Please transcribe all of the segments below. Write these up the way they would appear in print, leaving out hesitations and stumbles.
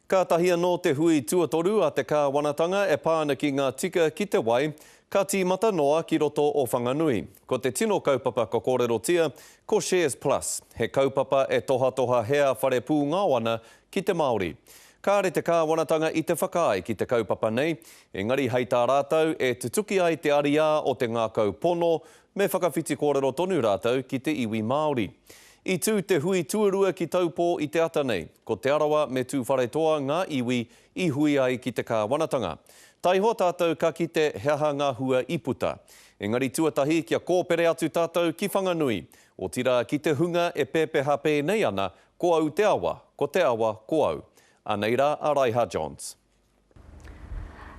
Kātahi anō te hui tuatoru a te kāwanatanga e pā ana ki ngā tika ki te wai, ka tīmata noa ki roto o Whanganui. Ko te tino kaupapa ka kōrerotia, ko Shares Plus, he kaupapa e tohatoha hea whare pūngao ana ki te Māori. Kāre te kāwanatanga i te whakaae ki te kaupapa nei, engari hei tā rātou e tutuki ai te ariā o te ngākau pono, me whakawhiti kōrero tonu rātou ki te iwi Māori. I tū te hui tuarua ki Taupō i te ata nei. Ko Te Arawa me Tūwharetoa ngā iwi i hui ai ki te kāwanatanga. Taihoa tātou ka kite he aha ngā hua i puta. Engari tuatahi kia kōpere atu tātou ki Whanganui, otirā ki te hunga e pēpeha pēnei ana, ko au te awa, ko te awa ko au. Anei rā a Raiha Johns.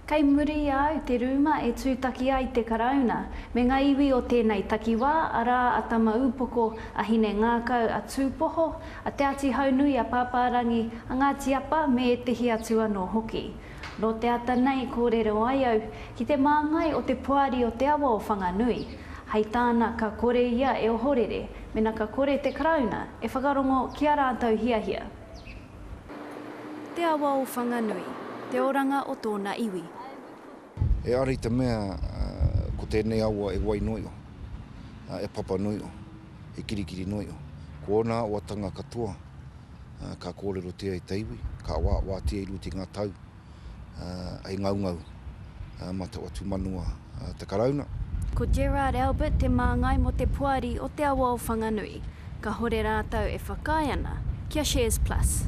Kei muri i a au te rūma e tūtaki ai te Karauna me ngā iwi o tēnei takiwā, arā a Tamaūpoko, a Hinengākau, a Tūpoho, a Te Āti Haunui, a Pāpārangi, a Ngāti Apa me ētehi atu anō hoki. Nō te ata nei kōrero ai au ki te māngai o te Poari o Te Awa o Whanganui. Hei tāna ka kore ia e ohorere mena ka kore te Karauna e whakarongo ki ā rātou hiahia. Te awa o Whanganui, te oranga o tōna iwi. E ara i te mea ko tēnei awa e wai noio, e papa noio, e kirikiri noio. Ko ōna awatanga katoa ka kōrerotia e te iwi, ka wāwātia i roto i ngā tau. hei ngaungau mā te whatumanawa te Karauna. Ko Gerard Albert te māngai mō te Poari o Te Awa o Whanganui. Kahore rātou e whakaae ana ki a Shares Plus.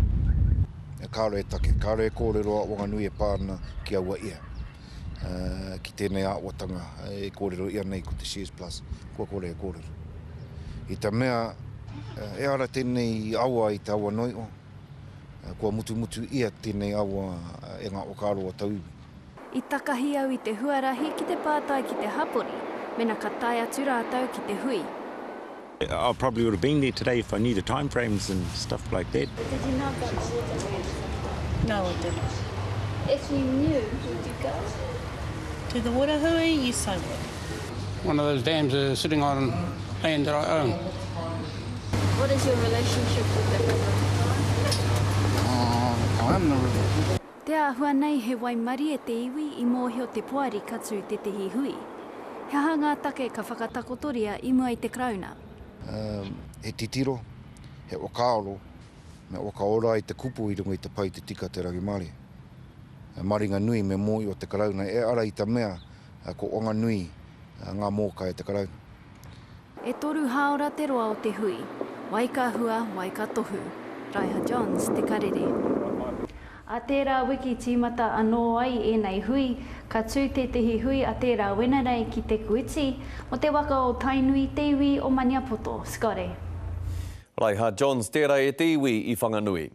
Kāore e take, kāore e kōrero a Wanganui e pā ana ki aua ia, ki tēnei āhuatanga e kōrero ia nei ko te Shares Plus, kua kore e kōrero. I te mea, ehara tēnei awa i te awa noio, Kua mutumutu ia tēnei awa e ngā whakaaro a tauiwi. I takahi au i te huarahi ki te pātai ki te hapori mena ka tae atu rātou ki te hui. I probably would have been there today if I knew the time frames and stuff like that. Did you know about the water hui? No, I didn't. If you knew, would you go? To the water hui? Yes, I would. One of those dams is sitting on land that I own. What is your relationship with the river? Uh, I am the river. Te āhua nei he waimarie te iwi i mōhio te poari ka tū tētehi hui. He aha ngā take ka whakatakotoria i mua i te Karauna? Um, he titiro, he whakaaro, me whakaora ai te kupu i runga i te pai te tika te rangimārie. Maringa nui me mōhio te Karauna e ara i ta mea ko Wanganui ngā mōkai a te Karauna. E toru hāora te roa o te hui. Wai ka hua, wai ka tohu. Raiha Johns, Te Karere. A tērā wiki tīmata anō ai ēnei hui, ka tū tētehi hui a tērā Wenerei ki Te Kuiti, mō te waka o Tainui te iwi o Maniapoto. Scotty. Raiha Johns tērā e te iwi i Whanganui.